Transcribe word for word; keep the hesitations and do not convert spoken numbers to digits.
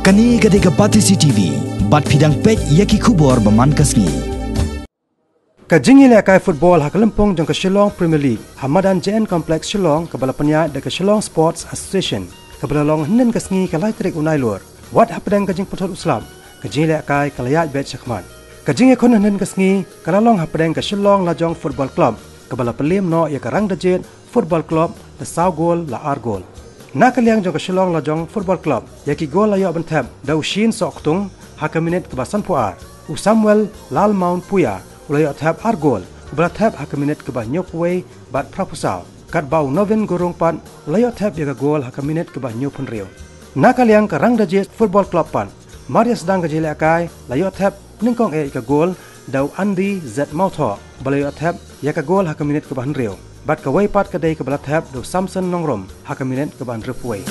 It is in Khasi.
Kane ka dei ka Batesi T V, bad phi dang peit ïa ki khubor ba man ka sngi. Ka jingïalehkai football ha ka lympung jong ka Shillong Premier League ha madan J N Complex Shillong kaba la pynïaid da ka Shillong Sports Association kaba la long hynnin ka sngi ka lai tarik u Nailur. Wat hapdeng ka jingpynthut u slap, ka jingïalehkai ka la ïaid beit shakhmat. Ka jingïakhun hynnin ka sngi ka la long hapdeng ka Shillong Lajong Football Club kaba la pynliem noh ïa ka Rangdajied Football Club da saw gol la ar gol. Na ka liang jong ka Shillong Lajong Football Club, ïa ki gol la ïoh ban thep da u Shin Soh Ktung ha ka minit kaba sanphew ar. U Samuel Lalmaun Puya u la ïoh thep ar gol, uba la thep ha ka minit kaba hynñiewphew wei bad phraphew saw, katba u Novin Gurung pat u la ïoh thep ïa ka gol ha ka minit kaba hynñiewphew hynriew. Na ka liang ka Rangdajied Football Club pat, mar ïa sdang ka jingïalehkai la ïoh thep nyngkong eh ïa ka gol da u Andy Z Mawthoh, ba la ïoh thep ïa ka gol ha ka minit kaba hynriew. Bad kawei pat ka dei kaba la thep da u Samson Nongrum ha ka minit kaba hynriewphew wei.